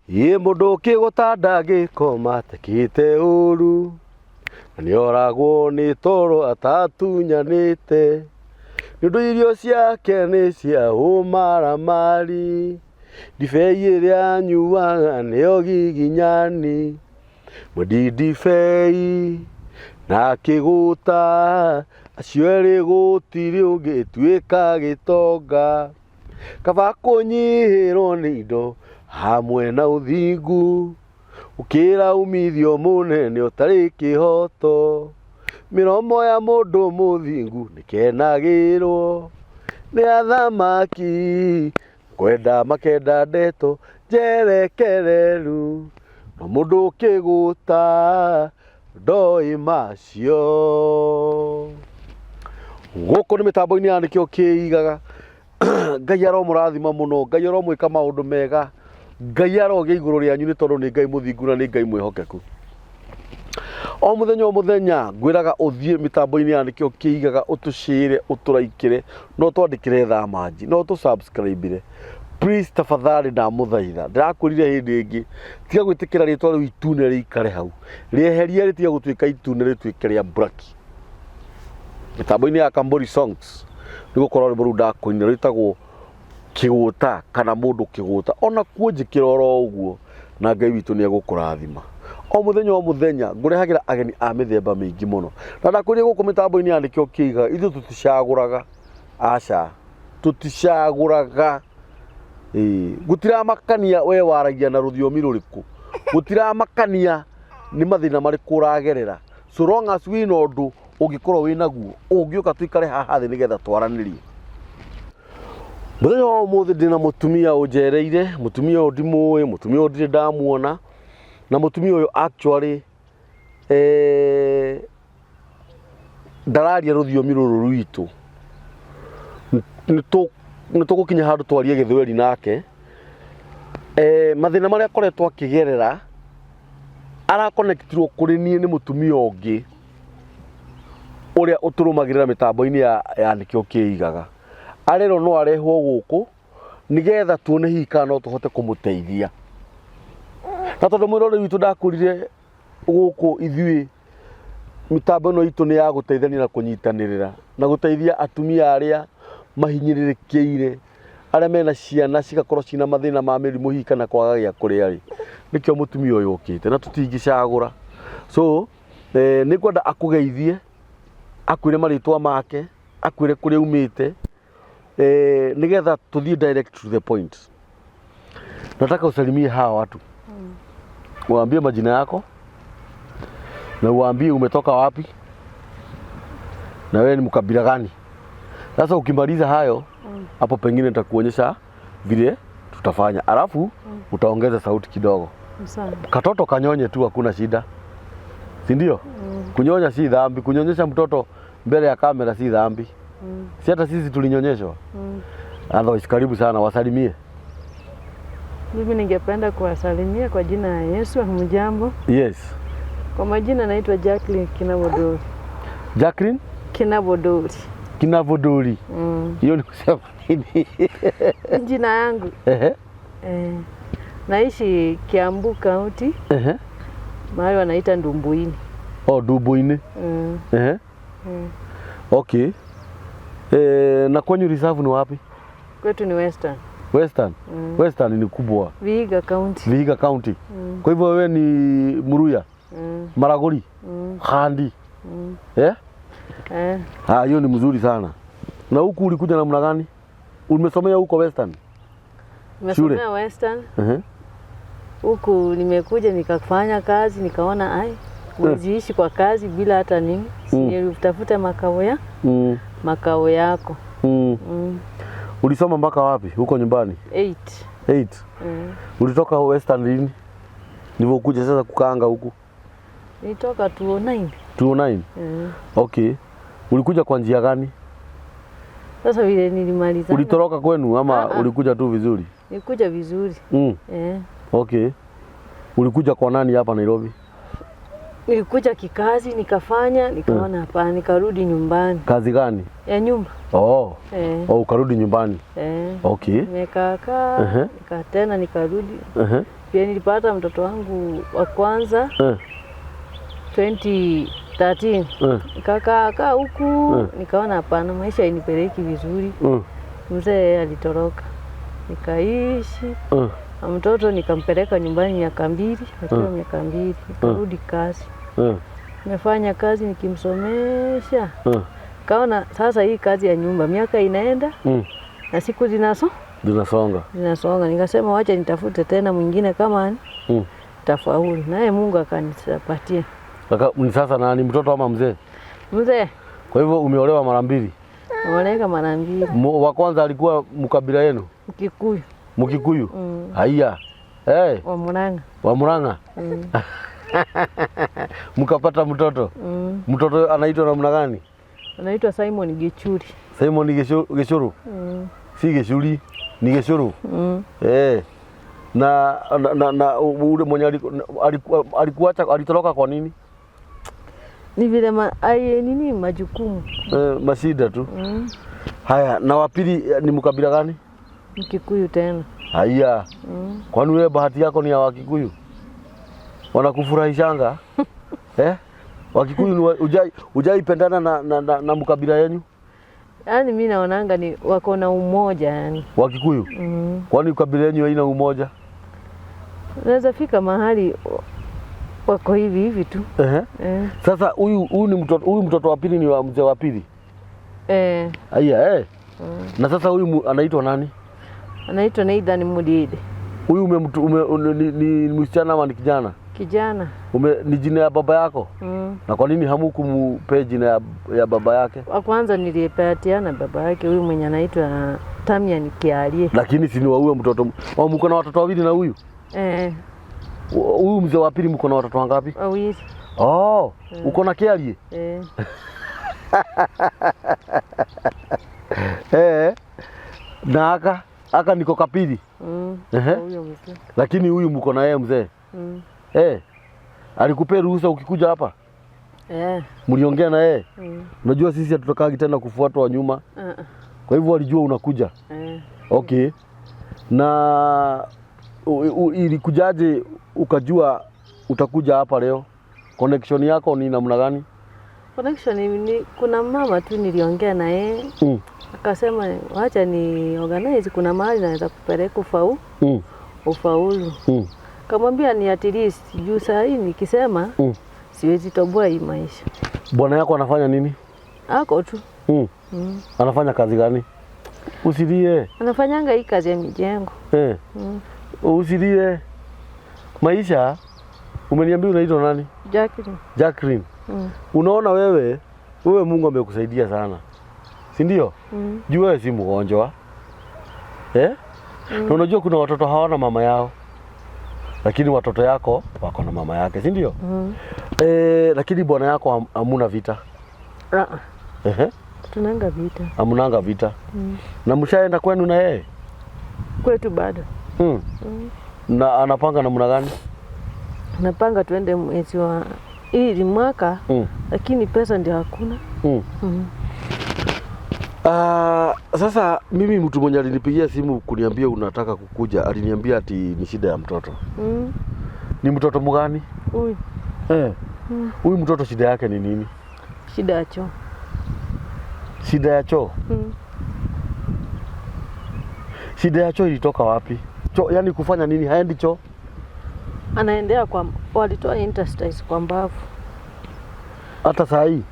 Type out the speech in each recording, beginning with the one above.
Ĩ mũndũ ũkĩgũta ndangĩkoma atekĩte ũru, na nĩoragwo nĩ toro atatunyanĩte, nĩ ũndũ irio ciake nĩ cia ũmaramari, ndibei ĩrĩa anyuaga nĩyo giginyani, mwendi ndibei na akĩgũta, acio erĩ gũtirĩ ũngĩtuĩka gĩtonga. Kaba kũnyihĩrwo nĩ indo hamwe na ũthingu, gũkĩra umithio mũnene ũtarĩ kĩhoto. Mĩromo ya mũndũ mũthingu nĩkenagĩrwo nĩ athamaki, kwenda makenda ndeto njerekereru, no mũndũ ũkĩgũta ndoĩ macio. Gũkũ nĩ mĩtambo-inĩ ya nĩkĩo kĩigaga. Ngai aromũrathima mũno, Ngai aromwĩka maũndũ mega, Ngai arogĩa igũrũ rĩanyu nĩ tondũ nĩ Ngai mũthingu na nĩ Ngai mwĩhokeku. O mũthenya o mũthenya ngwĩraga ũthiĩ mĩtambo-inĩ ya nĩkĩo kĩigaga ũtũcĩre, ũtũraikĩre, na ũtwandĩkĩre thamanji, na ũtũ subscribe. Please tafadhali ndamũthaitha, ndĩrakwĩrire hĩndĩ ĩngĩ, tiga gwĩtĩkĩra rĩtwa rĩu itune rĩikare hau, rĩeherie rĩtige gũtuĩka itune rĩtuĩke rĩa mburaki. Mĩtambo-inĩ ya Kambori Songs nĩ gũkorwo rwĩmbo rũu ndakũinĩra rwĩtagwo kĩgũta kana mũndũ kĩgũta, ona kuo njĩkĩra oro ũguo na Ngai witũ nĩ egũkũrathima. O mũthenya o mũthenya ngũrehagĩra ageni a mĩthemba mĩingĩ mũno, na ndakwĩrire gũkũ mĩtambo-inĩ ya nĩkĩo kĩigaga, ithuĩ tũticagũraga, aca, tũticagũraga. Ĩĩ, gũtiramakania we waragia na rũthiomi rũrĩkũ, gũtiramakania nĩ mathĩna marĩkũ ũragerera, so long as wĩna ũndũ ũngĩkorwo wĩ naguo, ũngĩũka tũikare haha thĩ nĩgetha twaranĩrie. Mũthenya wa ũmũthĩ ndĩna mũtumia ũnjereire, mũtumia ũyũ ndimũĩ, mũtumia ũyũ ndirĩ ndamuona, na mũtumia ũyũ actually ndararia rũthiomi rũrũ rwitũ. Nĩ tũgũkinya handũ twarie gĩthweri nake. Mathĩna marĩa akoretwo akĩgerera, arakonektirwo kũrĩ niĩ nĩ mũtumia ũngĩ ũrĩa ũtũrũmagĩrĩra mĩtambo-inĩ ya nĩkĩo kĩigaga. Arerwo no arehwo gũkũ nĩgetha tuone hihi kana no tũhote kũmũteithia. Na tondũ mwĩroreri witũ ndakwĩrire gũkũ ithuĩ mĩtambo ĩno itũ nĩ ya gũteithania na kũnyitanĩrĩra na gũteithia atumia arĩa mahinyĩrĩrĩkĩire, arĩa mena ciana cigakorwo ciĩna mathĩna ma mĩrimũ hihi kana kwaga gĩa kũrĩa rĩ, nĩkĩo mũtumia ũyũ okĩte na tũtingĩcagũra. So nĩ ngwenda akũgeithie, akwĩre marĩtwa make, akwĩre kũrĩa aumĩte, nĩgetha tũthiĩ direct to the point. Nataka usalimie hawa watu, uwaambie majina yako na uwaambie umetoka wapi na wewe ni mkabila gani. Sasa ukimaliza hayo hapo, pengine nitakuonyesha vile tutafanya, alafu utaongeza sauti kidogo. Sawa. Katoto kanyonye tu, hakuna shida, si ndio? Kunyonya si dhambi, kunyonyesha mtoto mbele ya kamera si dhambi. Si hata sisi tulinyonyeshwa? Otherwise, karibu sana, wasalimie. Mimi ningependa kuwasalimia kwa jina ya Yesu. Hamjambo? Yes. Kwa majina naitwa Jacqueline Kinavodori. Jacqueline Kinavodori. Kinavodori. Hiyo ni kusema nini? Jina yangu. Ehe. Naishi Kiambu County, mahali wanaita Ndumbuini. Oh, Ndumbuini. Ehe. Okay. Na kwenyu reserve ni wapi? Kwetu ni Western. Western. Western ni kubwa. Vihiga County. Vihiga County. Kwa hivyo wewe ni Mluhya? Maragoli? Khandi? Eh? Eh. Ah, hiyo ni mzuri sana. Na huku ulikuja namna gani? Umesomea huko Western? Nimesomea Western. Huku nimekuja nikafanya kazi nikaona ai huwezi ishi kwa kazi bila hata nini. Nilitafuta makao yako. Ulisoma mpaka wapi huko nyumbani? 8. 8. Ulitoka Western lini? Nilipokuja sasa kukaanga huku? Nilitoka 2009. 2009? Okay. Ulikuja kwa njia gani? Sasa vile nilimaliza. Ulitoroka kwenu ama ulikuja tu vizuri? Nilikuja vizuri. Okay. Ulikuja kwa nani hapa Nairobi? Nilikuja kikazi nikafanya, nikaona hapana, nikarudi nyumbani. Kazi gani? Ya nyumba. Oh. Oh, ukarudi nyumbani. Okay. Nimekaa kaa, tena nikarudi. Pia nilipata mtoto wangu wa kwanza 2013. Nikakaa kaa huku, nikaona hapana, maisha inipeleki vizuri. Mzee alitoroka, nikaishi na mtoto, nikampeleka nyumbani miaka 2, akiwa miaka 2 nikarudi kazi. Nimefanya kazi nikimsomesha, kaona sasa hii kazi ya nyumba miaka inaenda na siku Zinasonga. zinasonga. Nikasema wacha nitafute tena mwingine kama tafaulu, naye Mungu akanipatia. Ni sasa nani, mtoto ama mzee? Mzee. Kwa hivyo umeolewa mara mbili. Nimeoleka mara mbili. Wa kwanza alikuwa mkabila yenu? Mkikuyu. Mkikuyu? Haya. Hey. Wa Murang'a. Wa Murang'a? Mm. Mkapata mtoto? Mtoto anaitwa namna gani? Anaitwa Simon Gichuri. Simon Gishuru? Si Gishuri, ni Gishuru. Na ule mwenye alikuacha alitoroka kwa nini? Ni vile nini majukumu. Mashida tu. Haya, na wa pili ni mkabila gani? Mkikuyu tena. Haya. Kwani wewe bahati yako ni ya Wakikuyu? Wanakufurahishanga? Wakikuyu ni hujaipendana na mkabila yenu? Yaani mimi naonanga ni wako na umoja yani. Wakikuyu? Kwani kabila yenu haina umoja? Unaweza fika mahali wako hivi hivi tu. Sasa huyu ni mtoto, huyu mtoto wa pili ni wa mzee wa pili? Haya. Na sasa huyu anaitwa nani? Anaitwa Nathan Mudide. Huyu ni msichana ama ni kijana? Kijana. Ni jina ya baba yako? Na kwa nini hamkumpe jina ya baba yake? Wa kwanza nilipatiana baba yake huyu mwenye anaitwa Tamian Kiarie. Lakini si ni wa huyo mtoto. Au mko na watoto wawili na huyu? Huyu mzee wa pili mko na watoto wangapi? Wawili. Oh, uko na Kiarie? Na aka niko kapili. Huyo mzee. Lakini huyu mko na yeye mzee. Alikupea ruhusa ukikuja hapa? Mliongea na yeye? Unajua sisi hatutakagi tena kufuatwa nyuma. Kwa hivyo walijua unakuja. Okay. Na ilikujaje ukajua utakuja hapa leo? Connection yako ni namna gani? Connection ni kuna mama tu niliongea na yeye. Akasema wacha ni organize, kuna mahali naweza kupeleka ufaulu. Kamwambia ni at least juu saa hii nikisema siwezi toboa hii maisha. Bwana yako anafanya nini? Ako tu. Anafanya kazi gani? Usilie. Anafanyanga hii kazi ya mijengo. Usilie. Maisha, umeniambia unaitwa nani? Jacqueline. Jacqueline. Unaona wewe Mungu amekusaidia sana. Si ndio? Juu wewe si mgonjwa. Na unajua kuna watoto hawana mama yao. Lakini watoto yako wako na mama yake, si ndio? Lakini bwana yako hamuna vita. Tunanga vita. Hamunanga vita. Na mshaenda kwenu na yeye? Kwetu bado. Na anapanga namna gani? Anapanga tuende mwezi wa hili mwaka, lakini pesa ndio hakuna. Sasa mimi mtu mwenye alinipigia simu kuniambia unataka kukuja, aliniambia ati ni shida ya mtoto. Ni mtoto mgani? Huyu. Huyu mtoto shida yake ni nini? Shida ya choo. Shida ya choo? Shida ya choo ilitoka wapi? Choo, yani kufanya nini? Haendi choo? Anaendea kwa, walitoa interstices kwa mbavu. Hata saa hii?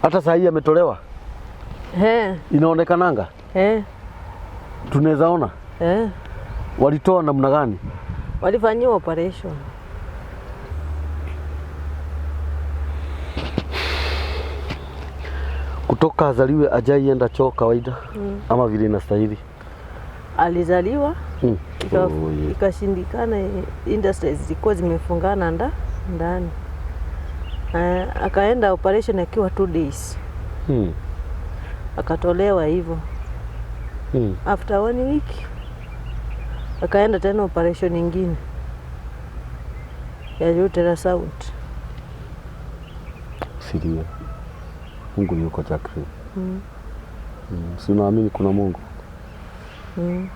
Hata saa hii ametolewa? Inaonekananga? Tunaweza ona? Walitoa namna gani? Walifanyiwa operation. Kutoka azaliwe ajaienda choo kawaida ama vile inastahili? Alizaliwa, Oh, yeah. ikashindikana, interstices zilikuwa zimefungana ndani. Akaenda operation akiwa 2 days. Akatolewa hivyo. After 1 week akaenda tena operation nyingine ya ultrasound. Usilie. Mungu yuko Jacqueline. Si unaamini kuna Mungu?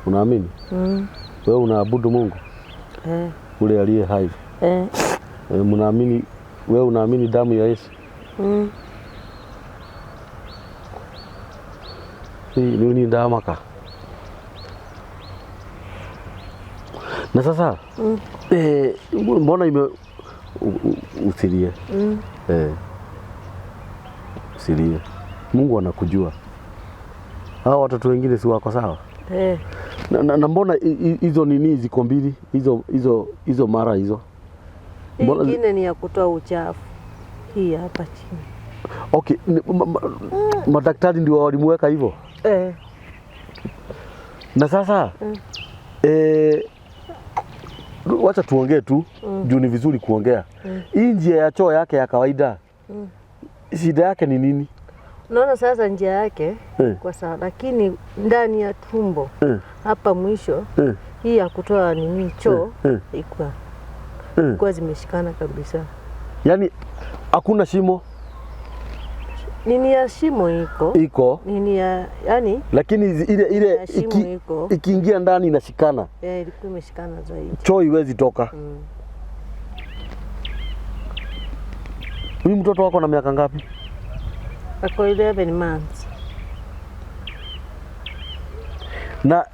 Unaamini? Wewe unaabudu Mungu ule aliye hai? Mnaamini, wewe unaamini damu ya Yesu? Ni ndamaka. Na sasa mbona ime usilie? Usilie. Mungu anakujua. Hao watoto wengine si wako sawa? Na mbona hizo nini ziko mbili? Hizo mara hizo. Nyingine ni ya kutoa uchafu. Hii hapa chini. Okay, madaktari ndio walimuweka hivyo? Na sasa wacha tuongee tu, juu ni vizuri kuongea. Hii njia ya choo yake ya kawaida, shida yake ni nini? Unaona sasa njia yake kwa sawa, lakini ndani ya tumbo hapa mwisho hii ya kutoa nini choo ikuwa zimeshikana kabisa. Yaani hakuna shimo? Nini ya shimo iko? Iko. Nini ya, yani lakini ile ikiingia ndani inashikana. Ilikuwa imeshikana zaidi. Choo iwezi toka. Huyu mtoto wako na miaka ngapi? Ako 11 months. Na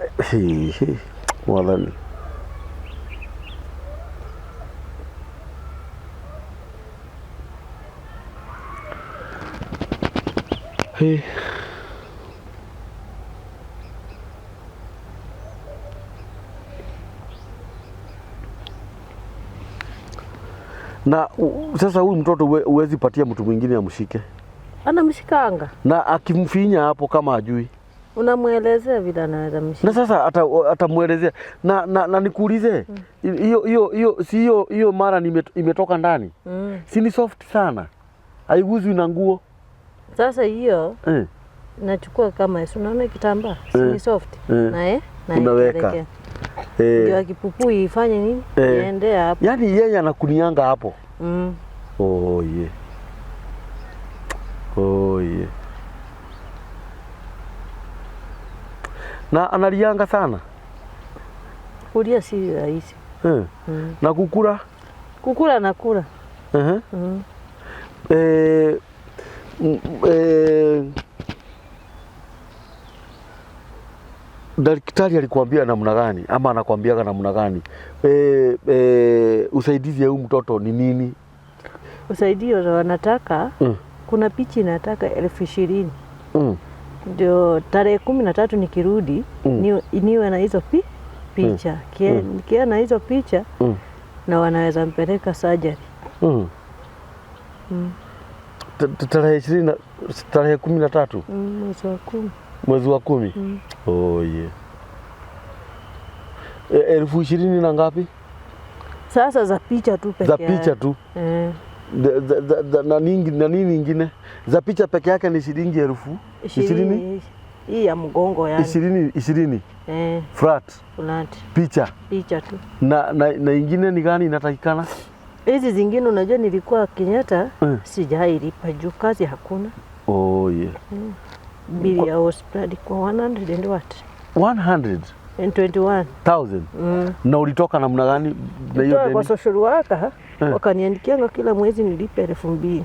wadhani. Na sasa huyu mtoto huwezi patia mtu mwingine amshike. Anamshikanga. Na akimfinya hapo kama ajui. Unamuelezea vile anaweza mshika. Na sasa atamuelezea. Na nikuulize, hiyo si hiyo mara imetoka ndani. Si ni soft sana. Haiguzwi na nguo. Sasa hiyo nachukua kama unaona kitambaa, si ni soft. Na unaweka. Ndio akipupu ifanye nini? Iende hapo. Yaani yeye anakunianga hapo. Oh yeah. Oh yeah. Na analianga sana. Kulia si rahisi. Na kukula? Kukula na kula. Daktari alikuambia namna gani ama anakuambiaga namna gani? Usaidizi ya huyu mtoto ni nini? Usaidizi wanataka kuna picha inataka 20,000. Ndio tarehe 13 nikirudi niwe na hizo picha. Nikiwa na hizo picha na wanaweza mpeleka surgery. Tarehe 20 tarehe 13 Mwezi wa 10. Mwezi wa 10. Oh yeah. 20,000 na ngapi? Sasa za picha tu peke yake. Za picha tu. Na nini nyingine? Za picha peke yake ni shilingi 20,000. Hii ya mgongo yani. 20. Flat. Flat. Picha. Picha tu. Na nyingine ni gani inatakikana? Hizi zingine unajua nilikuwa Kenyatta sijailipa juu kazi hakuna. Oh yeah. Bili ya hospitali kwa 100 and what? 121,000. Na ulitoka namna gani na hiyo deni? Kwa social worker wakaniandikia kila mwezi nilipe 2,000.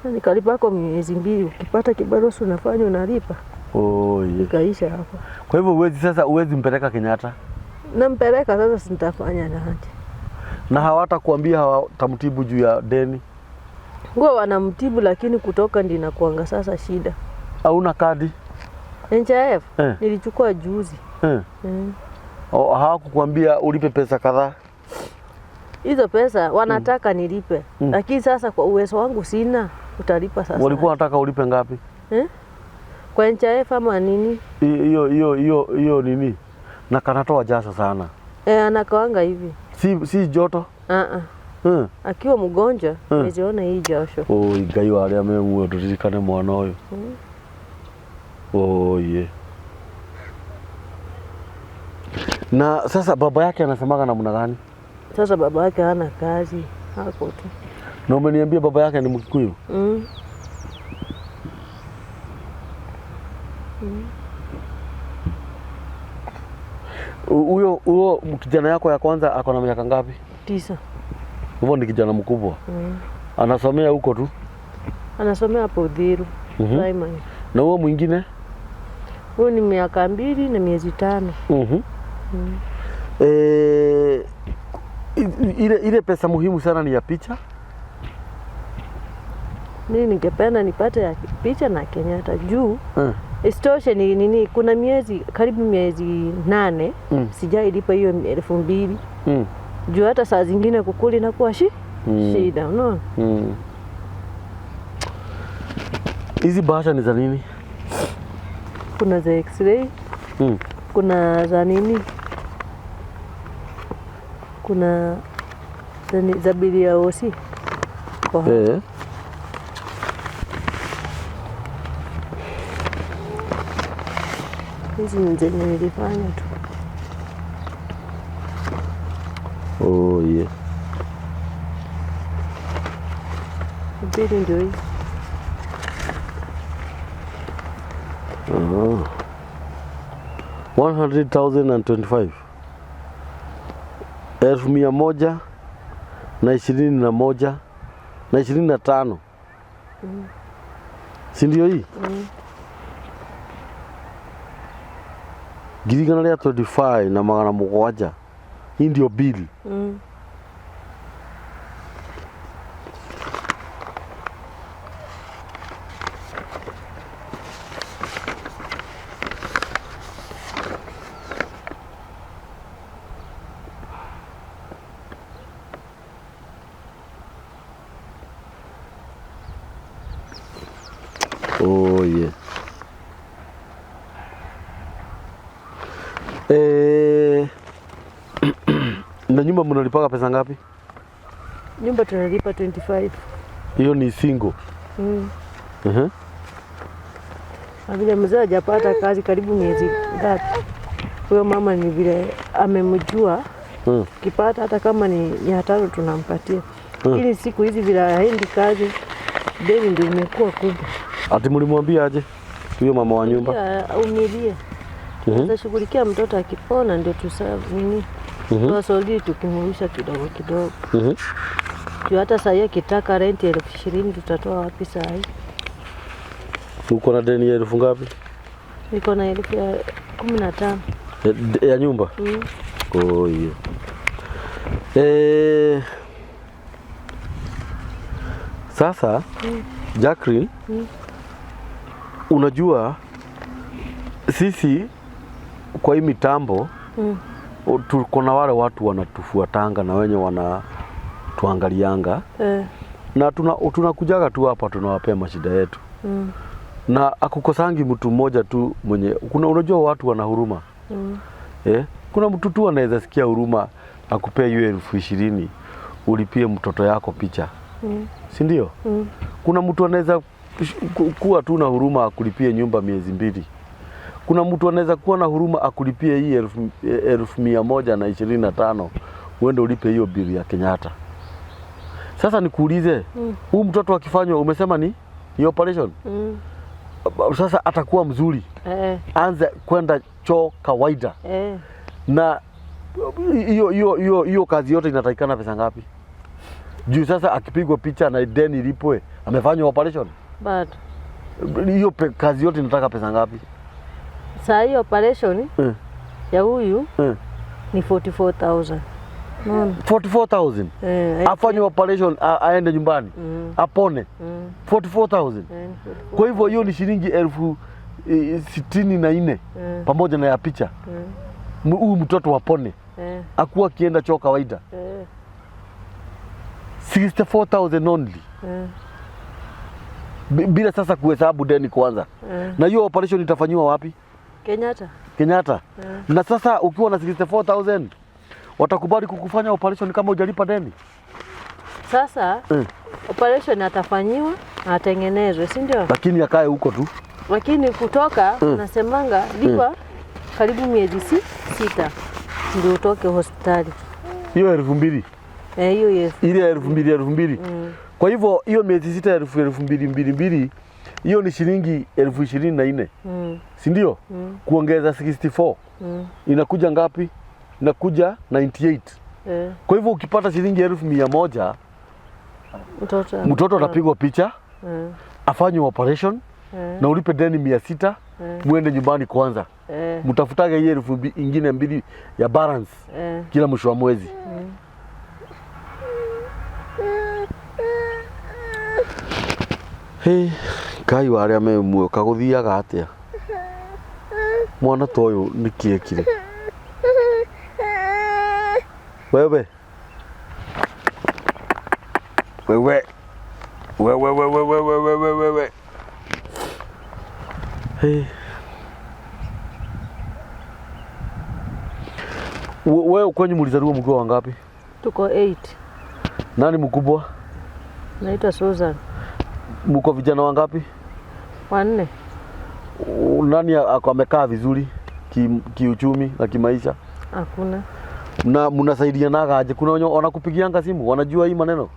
Na nikalipa kwa miezi 2, ukipata kibarua unafanya unalipa. Oh yeah. Ikaisha hapo. Kwa hivyo huwezi sasa huwezi mpeleka Kenyatta? Nampeleka sasa sitafanya na aje. Na hawatakuambia hawatamtibu juu ya deni? Huwa wanamtibu lakini kutoka ndio inakuanga sasa shida. Hauna kadi? NHIF nilichukua juzi. Hawakukuambia ulipe pesa kadhaa? Hizo pesa wanataka nilipe. Lakini sasa kwa uwezo wangu sina, utalipa sasa. Walikuwa wanataka ulipe ngapi? Kwa NHIF ama nini? Hiyo nini? Na kanatoa jasho sana. Anakaanga hivi. Si joto? Akiwa mgonjwa niziona hii jasho. Oi Ngai wa aria me muoyo turirikane mwana uyu. Oh yeah. Na sasa baba yake anasemaga namna gani? Sasa baba yake hana kazi, hapo tu. Na umeniambia baba yake ni Mkikuyu? Huyo huyo kijana yako ya kwanza ako na miaka ngapi? 9. Hivyo ni kijana mkubwa. Anasomea huko tu. Anasomea hapo Uthiru primary. Na huo mwingine? Huyu ni miaka 2 na miezi 5. Ile pesa muhimu sana ni ya picha. Mimi ningependa nipate ya picha na Kenyatta juu. Isitoshe ni nini, kuna miezi karibu miezi 8 sijailipa hiyo 2000. Juu hata saa zingine kukuli na kuwa shida, unaona? Hizi bahasha ni za nini? Kuna za x-ray, kuna za nini? Kuna za bili ya OC. Kwa Hizi ni zenye nilifanya tu. Oh yeah. Bili ndio hii. 100,025. 121 na 25. Si ndio hii? Ngiri igana rĩa 25 na magana mũgwanja. Hii ndio bili. Oh yeah. Na nyumba mnalipaka pesa ngapi? Nyumba tunalipa 25. Hiyo ni single. Na vile mzee hajapata kazi karibu miezi ngapi. Huyo mama ni vile amemjua. Kipata hata kama ni 500 tunampatia. Ili siku hizi vile haendi kazi, deni ndio imekuwa kubwa. Ati mlimwambia aje huyo mama wa nyumba? Umilie. Tutashughulikia mtoto akipona ndio nini? Tuwasolidi tukimrusha kidogo kidogo. Juu hata saa hii akitaka rent 20,000 tutatoa wapi saa hii? Uko na deni ya elfu ngapi? Niko na 15,000. Ya nyumba? Oh yeah. Sasa Jacqueline, unajua sisi kwa hii mitambo tuko na wale watu wanatufuatanga na wenye wanatuangalianga. Na tunakujaga tu hapa tunawapea mashida yetu. Na akukosangi mtu mmoja tu mwenye kuna, unajua watu wana huruma. Kuna mtu tu anaweza sikia huruma akupea hiyo 20,000 ulipie mtoto yako picha. Si ndio? Kuna mtu anaweza kuwa tu na huruma akulipie nyumba miezi 2. Kuna mtu anaweza kuwa na huruma akulipie hii 125,000 uende ulipe hiyo bili ya Kenyatta. Sasa nikuulize, huu mtoto akifanywa umesema ni operation? Sasa atakuwa mzuri. Anze kwenda choo kawaida. Na hiyo kazi yote inatakikana pesa ngapi? Juu sasa akipigwa picha na deni ilipwe, amefanywa operation. Bado. Hiyo kazi yote inataka pesa ngapi? Saa hii operation ya huyu ni 44,000. 44,000. Afanye operation aende nyumbani. Apone. 44,000. Kwa hivyo hiyo ni shilingi 64,000 pamoja na ya picha. Huyu mtoto apone. Akuwa akienda choo kawaida. 64,000 only. Bila sasa kuhesabu deni kwanza. Na hiyo operation itafanywa wapi? Kenyatta. Kenyatta. Na sasa ukiwa na 64,000 watakubali kukufanya operation kama hujalipa deni? Sasa operation atafanyiwa atengenezwe, si ndio? Lakini akae huko tu. Lakini kutoka nasemanga lipa karibu miezi 6 ndio utoke hospitali. Hiyo 2,000. Hiyo Ile 2,000 2,000. Kwa hivyo hiyo miezi 6 2,000 2,000 Hiyo ni shilingi 24,000. Si ndio? Kuongeza 64. Inakuja ngapi? Inakuja 98. Kwa hivyo ukipata shilingi 100,000, mtoto atapigwa picha, afanywe operation na ulipe deni 600, muende nyumbani kwanza. Mtafutage hiyo 2,000 ya balance kila mwisho wa mwezi. Hey, Ngai wa arĩa me muoyo kagũthiaga atĩa? Mwana ta ũyũ nĩkĩ ekire? Wewe. Wewe. Wewe wewe wewe wewe wewe. Hey. Wewe kwenyu mlizaliwa mkiwa wangapi? Tuko 8. Nani mkubwa? Naitwa Susan. Mko vijana wangapi? 4. Nani amekaa vizuri kiuchumi na kimaisha? Hakuna. Na mnasaidianaga aje? Kuna wenye wanakupigianga simu, wanajua hii maneno?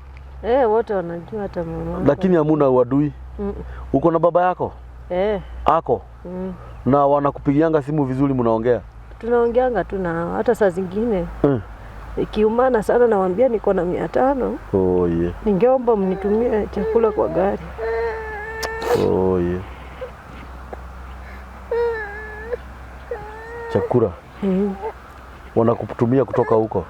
Wote wanajua, hata mama. Lakini hamuna uadui? Uko na baba yako? Ako? Na wanakupigianga simu vizuri, mnaongea? Tunaongeanga tu na hata saa zingine. Ikiumana sana nawaambia niko na 500. Oh yeah. Ningeomba mnitumie chakula kwa gari. Oh yeah. Chakula. Wanakutumia kutoka huko.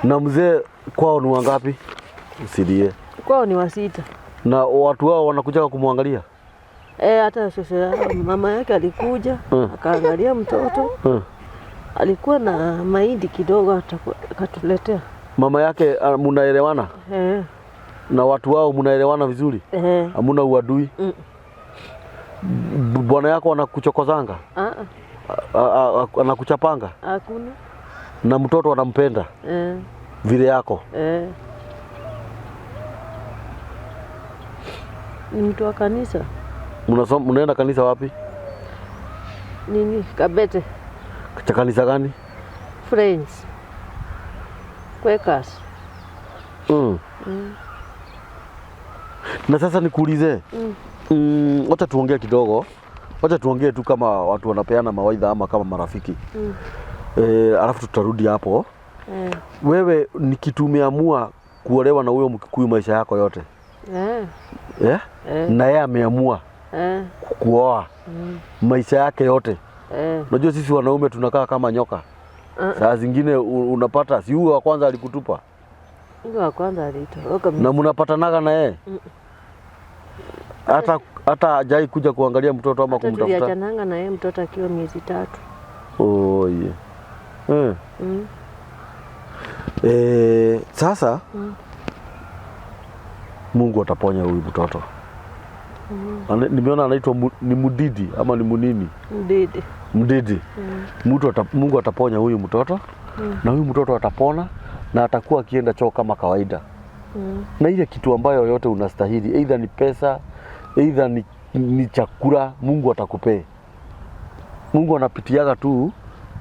Na mzee kwao ni wangapi? Usilie. Kwao ni 6. Na watu wao wanakuja kumwangalia? Hata sasa mama yake alikuja, akaangalia mtoto. Alikuwa na mahindi kidogo akatuletea. Mama yake mnaelewana? Na watu wao mnaelewana vizuri? Hamuna uadui? Bwana yako anakuchokozanga? Anakuchapanga? Hakuna. Na mtoto anampenda? Vile yako? Ni mtu wa kanisa. Mnaenda kanisa wapi? Nini? Kabete. Cha kanisa gani? Friends. Quakers. Na sasa nikuulize. Wacha tuongee kidogo. Wacha tuongee tu kama watu wanapeana mawaidha ama kama marafiki. Alafu tutarudi hapo. Wewe ni kitu umeamua kuolewa na huyo Mkikuyu maisha yako yote? Na yeye ameamua kuoa maisha yake yote. Unajua sisi wanaume tunakaa kama nyoka. Saa zingine unapata si huyo wa kwanza alikutupa? Huyo wa kwanza alitoroka. Na mnapatanaga na yeye? Hata hajai kuja kuangalia mtoto ama kumtafuta? Tuliachananga na yeye mtoto akiwa miezi 3. Oh yeah. Sasa Mungu ataponya huyu mtoto. Nimeona anaitwa ni Mudidi ama ni Munini? Mdidi. Mdidi. Mungu ataponya huyu mtoto. Na huyu mtoto atapona na atakuwa akienda choo kama kawaida. Na ile kitu ambayo yote unastahili, either ni pesa, either ni chakula, Mungu atakupea. Mungu anapitiaga tu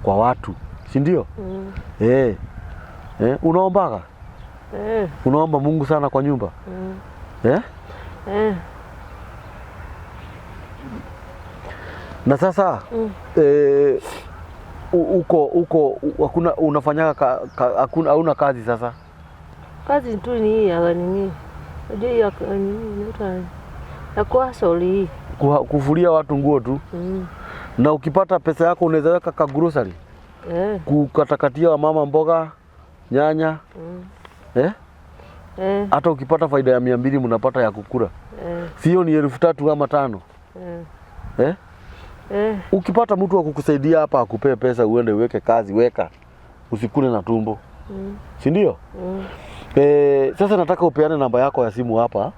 kwa watu, si ndio? Unaombaga? Unaomba Mungu sana kwa nyumba? Na sasa uko hakuna unafanyaga hakuna, hauna kazi sasa? Kazi tu ni hii ya nini? Unajua hii ya nini inaitwa ya kuhustle hii. Kufulia watu nguo tu. Na ukipata pesa yako unaweza weka ka grocery. Kukatakatia mama mboga, nyanya. Hata ukipata faida ya 200 mnapata ya kukula. Sio ni 3,000 ama 5. Ukipata mtu wa kukusaidia hapa akupee pesa uende uweke kazi, weka. Usikule na tumbo. Si ndio? Sasa nataka upeane namba yako ya simu hapa.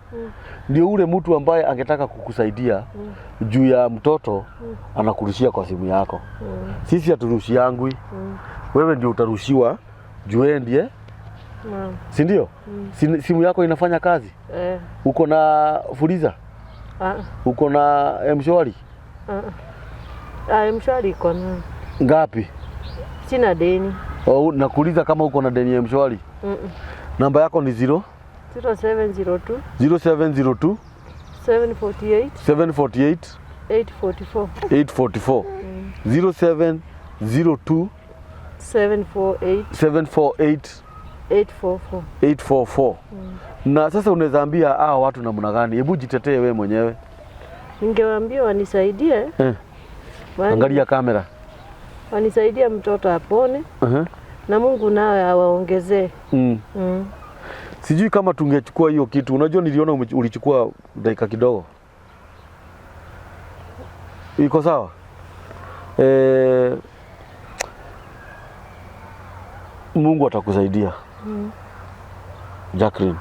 Ndio ule mtu ambaye angetaka kukusaidia juu ya mtoto anakurushia kwa simu yako. Sisi haturushiangwi. Wewe ndio utarushiwa juu yeye ndiye. Si ndio? Simu yako inafanya kazi? Uko na Fuliza? Uko na M-Shwari? M-Shwari iko na. Ngapi? Sina deni. Oh, nakuuliza kama uko na deni ya M-Shwari. Namba yako ni 0? 0702 0702 748 748 844. 844. 0702 748 748 844. 844. Na sasa unaweza ambia hawa watu namna gani? Hebu jitetee wewe mwenyewe. Ningewaambia wanisaidie, Angalia kamera. Wanisaidie mtoto apone. Na Mungu nawe awaongezee. Sijui kama tungechukua hiyo kitu. Unajua niliona ulichukua dakika kidogo. Iko sawa? Mungu atakusaidia. Jacqueline.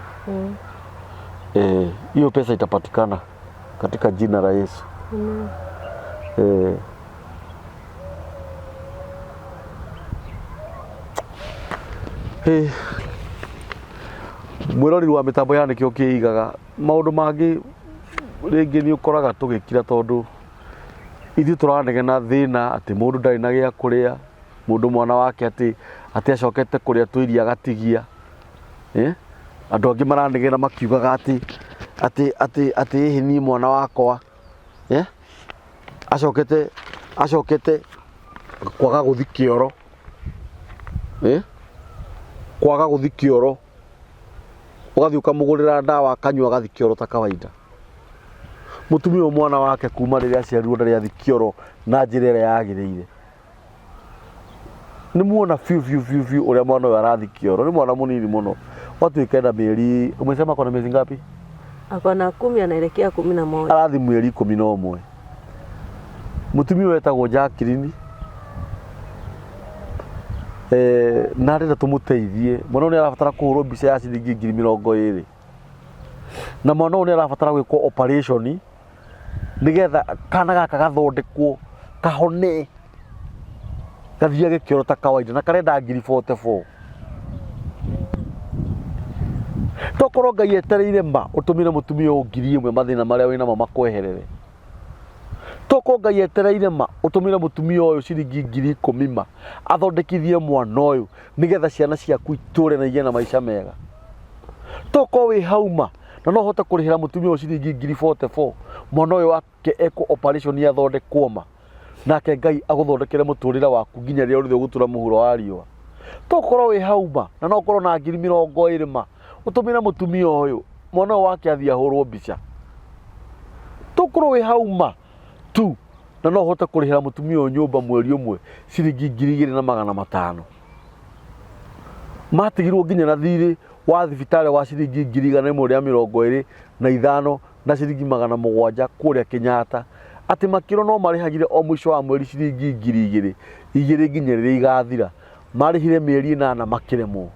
Hiyo pesa itapatikana katika jina la Yesu. Mwiroreri wa mitambo ya nikio kiigaga maundu mangi ringi ni ukoraga tugikira tondu ithuĩ tũranegena thĩna atĩ mũndũ ndarĩ na gĩa kũrĩa, mũndũ mwana wake atĩ acokete kũrĩa tũirio agatigia. Andũ angĩ maranegena makiugaga atĩ ĩhĩ niĩ mwana wakwa, acokete kwaga gũthiĩ kĩoro. Kwaga gũthiĩ kĩoro. Ũgathiĩ ũkamũgũrĩra ndawa akanyua agathiĩ kĩoro ta kawaida. Mũtumia ũyũ mwana wake kuma rĩrĩa aciarirwo ndarĩ athiĩ kĩoro na njĩra ĩrĩa yagĩrĩire. Nĩ muona biũ biũ biũ biũ ũrĩa mwana ũyũ arathiĩ kĩoro. Nĩ mwana mũnini mũno. Watuĩka ena mĩeri, umesema ako na miezi ngapi? Ako na 10 anaelekea 11. Arathiĩ mweri 11. Mũtumia ũyũ etagwo Jacqueline. Na arenda tũmũteithie. Mwana ũyũ nĩ arabatara kũhũrwo mbica ya ciringi ngiri mĩrongo ĩrĩ. Na mwana ũyũ nĩ arabatara gwĩkwo operation nĩgetha kana gaka gathondekwo kahone gathiage kĩoro ta kawaida, na karenda ngiri 44. Tokorwo Ngai etereire ma ũtũmĩre mũtumia ũyũ ngiri ĩmwe mathĩna marĩa wĩnamo makweherere. Tokorwo Ngai etereire ma ũtũmĩre mũtumia ũyũ ciringi ngiri ikũmi ma athondekithie mwana ũyũ nĩgetha ciana ciaku itũre na igĩe na maica mega. Tokorwo wĩ hau ma na no ũhote kũrĩhĩra mũtumia ũyũ ciringi ngiri 44, mwana ũyũ wake ekwo operation athondekwo ma, nake Ngai agũthondekere mũtũrĩre waku nginya rĩrĩa ũrĩthiĩ gũtura mũhuro wa riũa. Tokorwo wĩ hau ma na no ũkorwo na ngiri mĩrongo ĩrĩ ma ũtũmĩre mũtumia ũyũ mwana ũyũ wake athiĩ ahũrwo mbica. Tokorwo wĩ hau ma tu na no ũhote kũrĩhĩra mũtumia ũyũ nyũmba mweri ũmwe ciringi ngiri igĩrĩ na magana matano. Matigirwo nginya na thirĩ wa thibitarĩ wa ciringi ngiri igana rĩmwe rĩa mĩrongo ĩrĩ na ithano na ciringi magana mũgwanja kũrĩa Kenyatta, atĩ makĩrwo no marĩhagire o mũico wa mweri ciringi ngiri igĩrĩ igĩrĩ nginya rĩrĩa igathira. Marĩhire mĩeri ĩnana makĩremwo.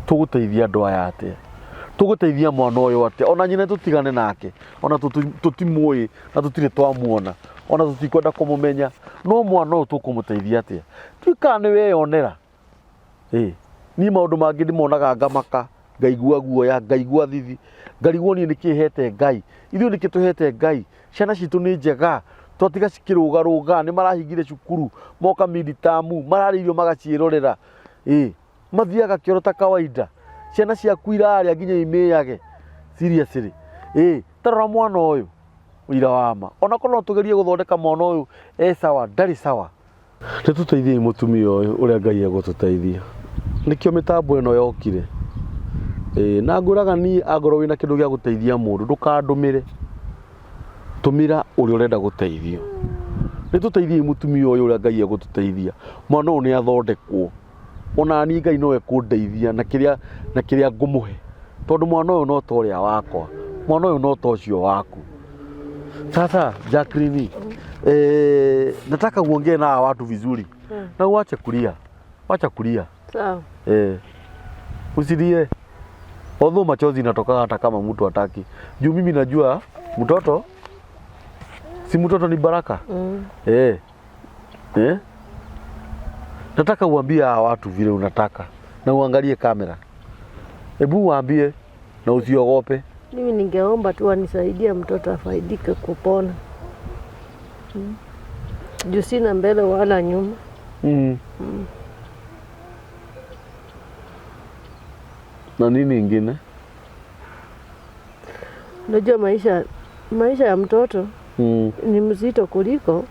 Tũgũteithia andũ aya atĩa? Tũgũteithia mwana ũyũ atĩa? Ona nyina tũtigane nake, ona tũtimũĩ na tũtirĩ twamuona, ona tũtikwenda kũmũmenya, no mwana ũyũ tũkũmũteithia atĩa? Tuĩkaga nĩ weyonera. Niĩ maũndũ mangĩ ndĩmonaga ngamaka, ngaigua guoya, ngaigua thithi, ngarigwo niĩ nĩkĩ hete Ngai, ithuĩ nĩkĩ tũhete Ngai? Ciana citũ nĩ njega, twatiga cikĩrũgarũga, nĩ marahingire cukuru, moka midterm, mararĩa irio magaciĩrorera. Mathiaga kĩoro ta kawaida. Ciana ciaku irarĩa nginya imĩage. Seriously. Tarora mwana ũyũ ũira wa ma. Ona korwo no tũgerie gũthondeka mwana ũyũ e sawa, ndarĩ sawa. Nĩ tũteithiei mũtumia ũyũ ũrĩa Ngai egũtũteithia. Nĩkĩo mĩtambo ĩno yokire. Na ngwĩraga niĩ angorwo wĩna kĩndũ gĩa gũteithia mũndũ ndũkandũmĩre. Tũmĩra ũrĩa ũrenda gũteithio. Nĩ tũteithiei mũtumia ũyũ ũrĩa Ngai egũtũteithia. Mwana ũyũ nĩ athondekwo. Ona niĩ Ngai no ekũndeithia na kĩrĩa ngũmũhe. Tondũ mwana ũyũ no ta ũrĩa wakwa. Mwana ũyũ no ta ũcio waku. Sasa Jacqueline, nataka uongee na hawa watu vizuri. Na uache kulia. Wacha kulia. Sawa. Usilie. Although machozi inatoka hata kama mtu hataki. Juu mimi najua mtoto si mtoto ni baraka. Nataka uambie hawa watu vile unataka na uangalie kamera. Hebu uambie na usiogope. Mimi ningeomba tu wanisaidie mtoto afaidike kupona. Juu sina mbele wala nyuma. Na nini ingine? Unajua maisha ya mtoto ni mzito kuliko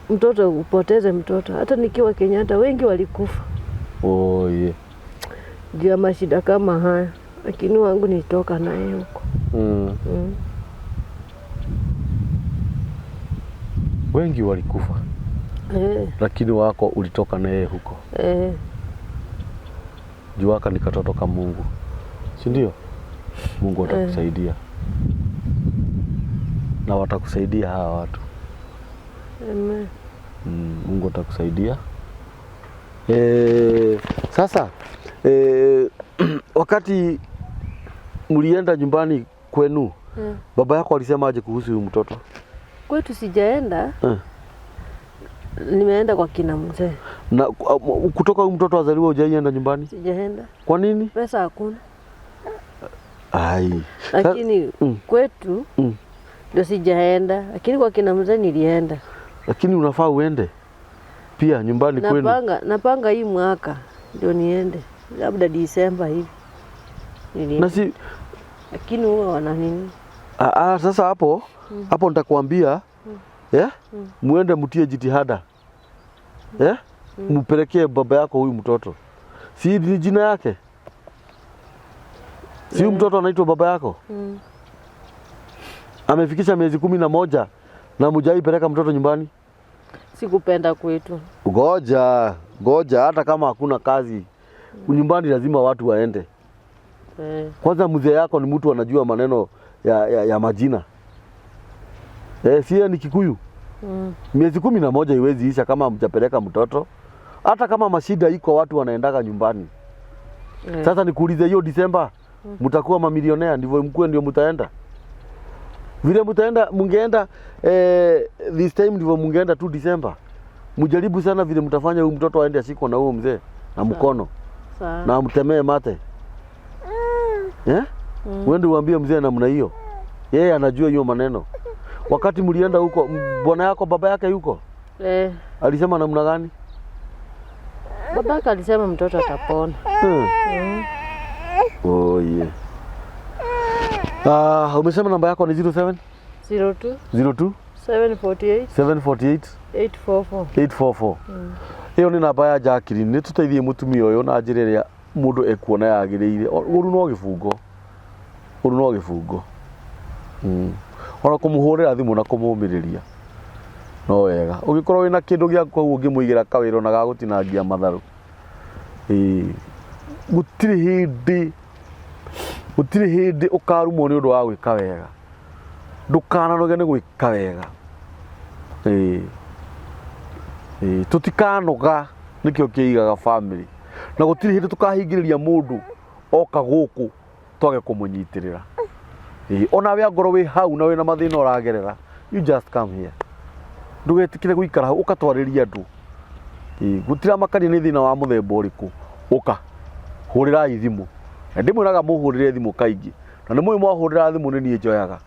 mtoto upoteze mtoto. Hata nikiwa Kenyatta wengi walikufa Oh, yeah. juu ya mashida kama haya, lakini wangu nilitoka naye huko. Wengi walikufa lakini wako ulitoka na yeye huko. Juu waka ni katoto ka Mungu, si ndio? Mungu atakusaidia na watakusaidia hawa watu. Amen. Mungu atakusaidia. Sasa wakati mlienda nyumbani kwenu, baba yako alisema aje kuhusu huyu mtoto? Kwetu sijaenda. Nimeenda kwa kina mzee. Na kutoka huyu mtoto azaliwa hujaienda nyumbani? Sijaenda. Kwa nini? Pesa hakuna. Ai. Lakini kwetu ndio sijaenda, lakini kwa kina mzee nilienda. Lakini unafaa uende pia nyumbani kwenu. Napanga hii mwaka ndio niende, labda Disemba hivi. Nilienda. Na si Lakini huwa wana nini? Sasa hapo hapo nitakwambia muende mtie jitihada. Mpelekee baba yako huyu mtoto. Si ni jina yake? Si huyu mtoto anaitwa baba yako? Amefikisha miezi 11 na hujaipeleka mtoto nyumbani? Sikupenda kwetu. Ngoja, ngoja, hata kama hakuna kazi nyumbani lazima watu waende. Kwanza mzee yako ni mtu anajua maneno ya majina. Si yeye ni Kikuyu? Miezi 11 iwezi isha kama mjapeleka mtoto. Hata kama mashida iko watu wanaendaga nyumbani. Sasa nikuulize, hiyo Disemba mtakuwa mamilionea ndivyo mkuwe ndio mtaenda? Vile mtaenda, mungeenda this time ndivyo mungeenda tu Disemba. Mjaribu sana vile mtafanya huyu mtoto aende ashikwe na huyo mzee na mkono. Sawa. Na amtemee mate. Uende uambie mzee namna hiyo. Yeye anajua hiyo maneno. Wakati mlienda huko, bwana yako baba yake yuko? Alisema namna gani? Babake alisema mtoto atapona. Oh yeah. Umesema namba yako ni 07? 02 02 748 748 844. 844. Ĩyo nĩ namba ya Jacqueline. Nĩ tũteithie mũtumia ũyũ na njĩra ĩrĩa mũndũ ekuona yagĩrĩire. Ũru no gĩbungo. Ũru no gĩbungo. Ona kũmũhũrĩra thimũ na kũmũmĩrĩria no wega. Ũngĩkorwo wĩna kĩndũ gĩaku hau ũngĩmũigĩra kawĩra ona ga gũtinangia matharũ. Gũtirĩ hĩndĩ ũkarumwo nĩ ũndũ wa gwĩka wega. Ndũkananoge nĩ gwĩka wega. Tũtikanoga nĩkĩo kĩigaga family. Na gũtirĩ hĩndĩ tũkahingĩrĩria mũndũ oka gũkũ twage kũmũnyitĩrĩra. Onawe angorwo wĩ hau na wĩna mathĩna ũragerera, you just come here. Ndũgetĩkĩre gũikara hau ũkatwarĩria andũ. Gũtiramakania nĩ thĩna wa mũthemba ũrĩkũ, ũka hũrĩrai thimũ. Na ndĩmwĩraga mũhũrĩre thimũ kaingĩ. Na nĩ mũĩ mwahũrĩra thimũ nĩ niĩ njoyaga.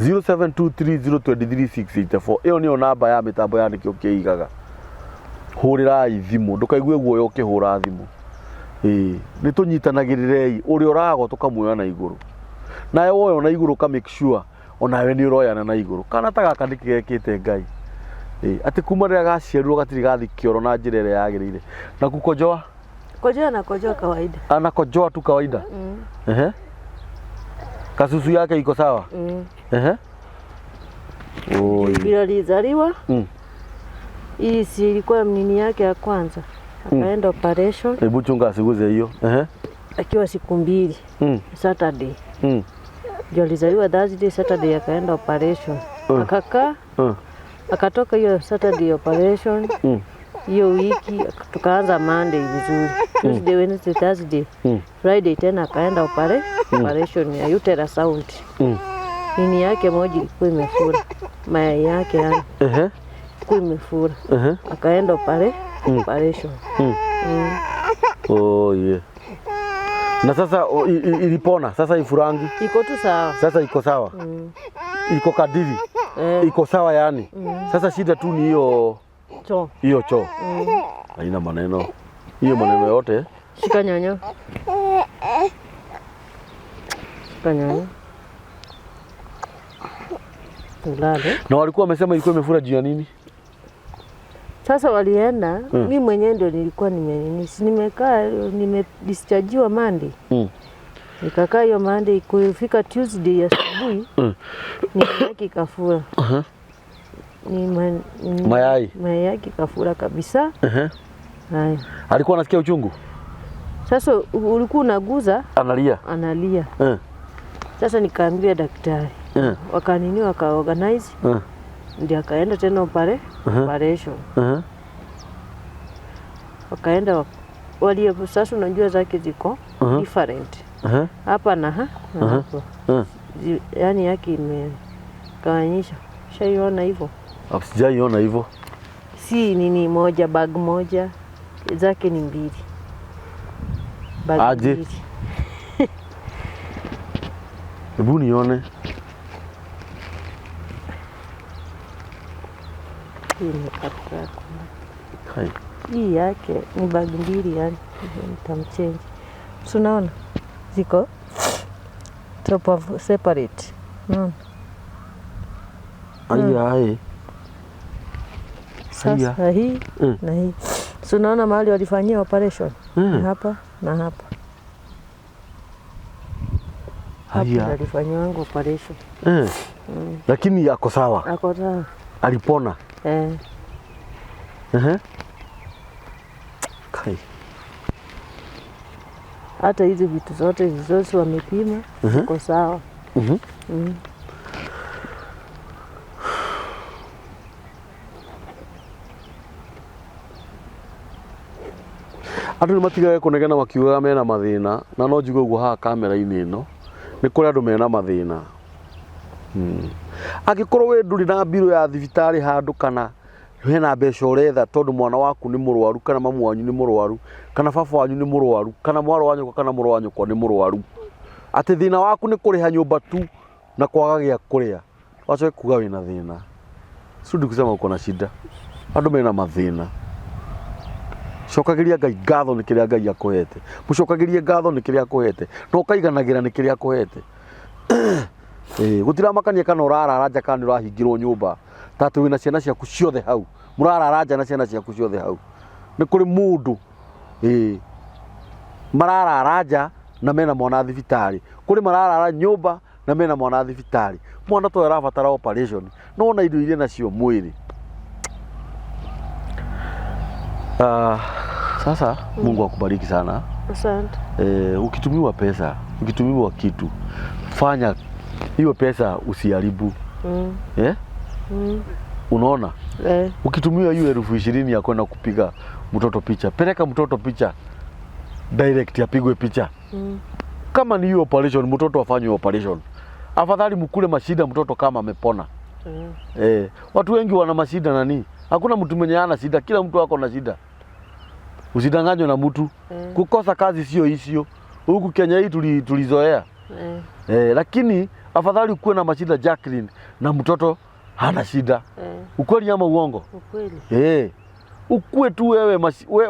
0723023684 ĩyo nĩyo namba ya mĩtambo ya nĩkĩo kĩigaga. Hũrĩrai thimũ, ndũkaigue guoya ũkĩhũra thimũ. Nĩ tũnyitanagĩrĩrei, ũrĩa ũragwa tũkamuoya na igũrũ. Nawe woywo na igũrũ ũka make sure onawe nĩ ũroyana na igũrũ. Kana ta gaka nĩkĩ gekĩte Ngai. Atĩ kuma rĩrĩa gaciarirwo gatirĩ gathi kĩoro na njĩra ĩrĩa yagĩrĩire. Na kukojoa? Kojoa na kojoa kawaida. Anakojoa tu kawaida? Kasusu yake iko sawa? Oi. Bila alizaliwa. Hii si ilikuwa nini yake ya kwanza. Akaenda operation. Hebu chunga asiguze hiyo. Akiwa siku 2. Saturday. Ndio alizaliwa Thursday, Saturday akaenda operation. Akakaa. Akatoka hiyo Saturday operation. Hiyo wiki tukaanza Monday vizuri. Tuesday, Wednesday, Thursday. Friday tena akaenda operation ya ultrasound. Nini yake moja ilikuwa imefura. Mayai yake yani. Ilikuwa imefura. Akaenda operation. Oh yeah. Na sasa ilipona, sasa ifurangi. Iko tu sawa. Sasa iko sawa. Iko kadiri. Iko sawa yani. Sasa shida tu ni hiyo choo. Hiyo choo. Haina maneno. Hiyo maneno yote. Shika nyonyo. Shika nyonyo. Ulale. Na walikuwa wamesema ilikuwa imefura juu ya nini? Sasa walienda, mi mwenyewe ndio nilikuwa nimenini, si nimekaa nimedischargiwa Monday. Nikakaa hiyo Monday, kufika Tuesday asubuhi ni yake ikafura. Ni Mayai. Mayai yake ikafura kabisa. Haya. Alikuwa anasikia uchungu? Sasa ulikuwa unaguza Analia. analia. Sasa nikaambia daktari. Wakanini wakaorganize ndio akaenda tena operation. Wakaenda wali sasa unajua zake ziko different. Hapa na hapa. Yaani yake imegawanyisha. Shaiona hivyo? Sijaiona hivyo. Si nini moja, bag moja. Zake ni mbili. Bag Aje. mbili. Hebu nione. Hii ni kapu. Hai. Hii yake ni bag mbili yani. Nitamchange. Si unaona? Ziko top of separate. Unaona? Aya, ai. Sasa hii na hii. Si unaona mahali walifanyia operation? Hapa na hapa. Hapa walifanyia wangu operation. Lakini ako sawa. Ako sawa. Alipona. Kai. Hata hizi vitu zote zote wamepima, ziko sawa. Andũ nĩ matigage kũnegena makiugaga mena mathĩna, na no njigue ũguo haha kamera-inĩ ĩno, nĩ kũrĩ andũ mena mathĩna. Angĩkorwo we ndũrĩ na mbirũ ya thibitarĩ handũ kana hena mbeca ũretha tondũ mwana waku nĩ mũrwaru kana mamu wanyu nĩ mũrwaru kana baba wanyu nĩ mũrwaru kana mwarĩ wa nyũkwa kana mũrũ wa nyũkwa nĩ mũrwaru, atĩ thĩna waku nĩ kũrĩha nyũmba tu na kwaga gĩa kũrĩa, wacoke kuga wĩna thĩna. Sirudi kusema uko na shida. Andũ mena mathĩna. Cokagiria Ngai ngatho nĩ kĩrĩa Ngai akũhete. Mũcokagirie ngatho nĩ kĩrĩa akũhete. Na ũkaiganagĩra nĩ kĩrĩa akũhete. Gũtiramakania kana ũrarara nja kana nĩ ũrahingĩrwo nyũmba. Ta atĩ wĩna ciana ciaku ciothe hau. Mũrarara nja na ciana ciaku ciothe hau. Nĩ kũrĩ mũndũ, mararara nja na mena mwana thibitarĩ. Kũrĩ mararara nyũmba na mena mwana thibitarĩ. Mwana to arabatara operation. No ona indo iria nacio mwĩrĩ. Sasa Mungu akubariki sana. Asante. Ukitumiwa pesa, ukitumiwa kitu, fanya hiyo pesa usiharibu. Unaona? Ukitumiwa hiyo 20,000 ya kwenda kupiga mtoto picha, peleka mtoto picha direct apigwe picha. Kama ni hiyo operation, mtoto afanywe operation. Afadhali mkule mashida mtoto kama amepona. Watu wengi wana mashida nani? Hakuna mtu mwenye hana shida, kila mtu ako na shida. Usidanganywe na mtu. Kukosa kazi sio issue. Huku Kenya hii tulizoea. Lakini afadhali ukuwe na mashida Jacqueline na mtoto hana shida. Ukweli ama uongo? Ukweli. Ukue tu wewe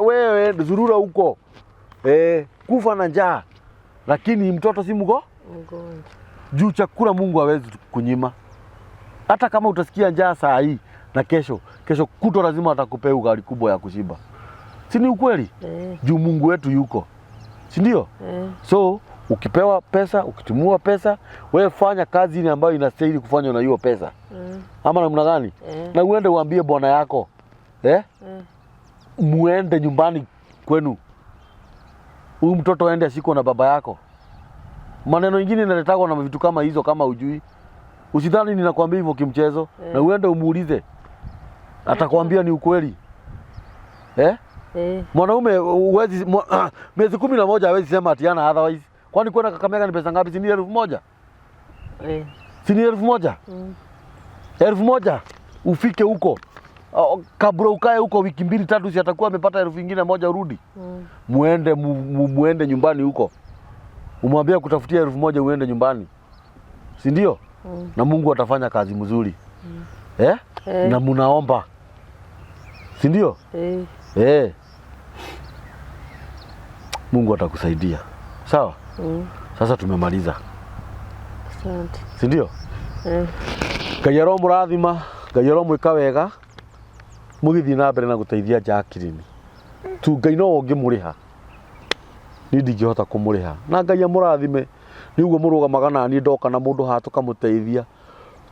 wewe zurura huko. Kufa na njaa. Lakini mtoto si mgonjwa. Juu chakula Mungu hawezi kunyima. Hata kama utasikia njaa saa hii na kesho, kesho kutwa lazima atakupea ugali kubwa ya kushiba. Si ni ukweli? Juu Mungu wetu yuko. Si ndio? So ukipewa pesa, ukitumua pesa, wewe fanya kazi ile ambayo inastahili kufanywa na hiyo pesa. Ama namna gani? Na uende uambie bwana yako. Muende nyumbani kwenu. Huyu mtoto aende ashikwe na baba yako. Maneno mengine inaletagwa na vitu kama hizo kama hujui. Usidhani ninakwambia hivyo kimchezo. Na uende umuulize. Atakwambia ni ukweli. Mwanaume huwezi miezi 11 hawezi sema ati ana otherwise. Kwani kwenda Kakamega ni pesa ngapi? Si ni 1,000? Si ni 1,000? 1,000 ufike huko. Kabla ukae huko wiki 2 3 si atakuwa amepata 1,000 urudi. Muende muende nyumbani huko. Umwambie kutafutia 1,000 uende nyumbani. Si ndio? Na Mungu atafanya kazi mzuri. Na munaomba. Si ndio? Mungu atakusaidia. Sawa? Sasa tumemaliza. Asante. Si ndio? Eh. Ngai aromũrathima, Ngai aromwĩka wega, mũgĩthiĩ na mbere na gũteithia Jacqueline. Tu Ngai no ũngĩmũrĩha. Niĩ ndingĩhota kũmũrĩha. Na Ngai amũrathime. Nĩ ũguo mũrũgamaga na niĩ ndoka na mũndũ haha tũkamũteithia.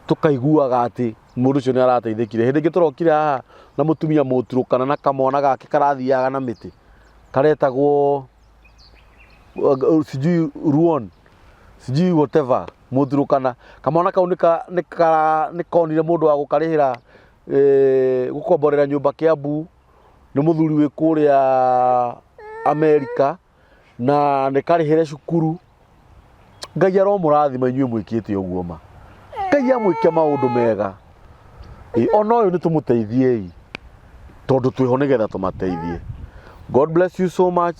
Tũkaiguaga atĩ mũndũ ũcio nĩ arateithĩkire. Hĩndĩ ĩngĩ tũrokire haha na mũtumia mũturũkana na kamwana gake karathiaga na mĩtĩ. Karetagwo sijui Ruon sijui whatever mũturũkana. Kamwana kau nĩ konire mũndũ wa gũkarĩhĩra gũkomborera nyũmba Kiambu nĩ mũthuri wĩ kũrĩa Amerika na nĩ karĩhĩre cukuru. Ngai aromũrathima inyuĩ mwĩkĩte ũguo ma. Ngai amwĩke maũndũ mega. Ona ũyũ nĩ tũmũteithiei tondũ twĩho nĩgetha tũmateithie. God bless you so much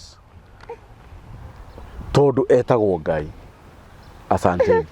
tondũ etagwo Ngai. Asanteni.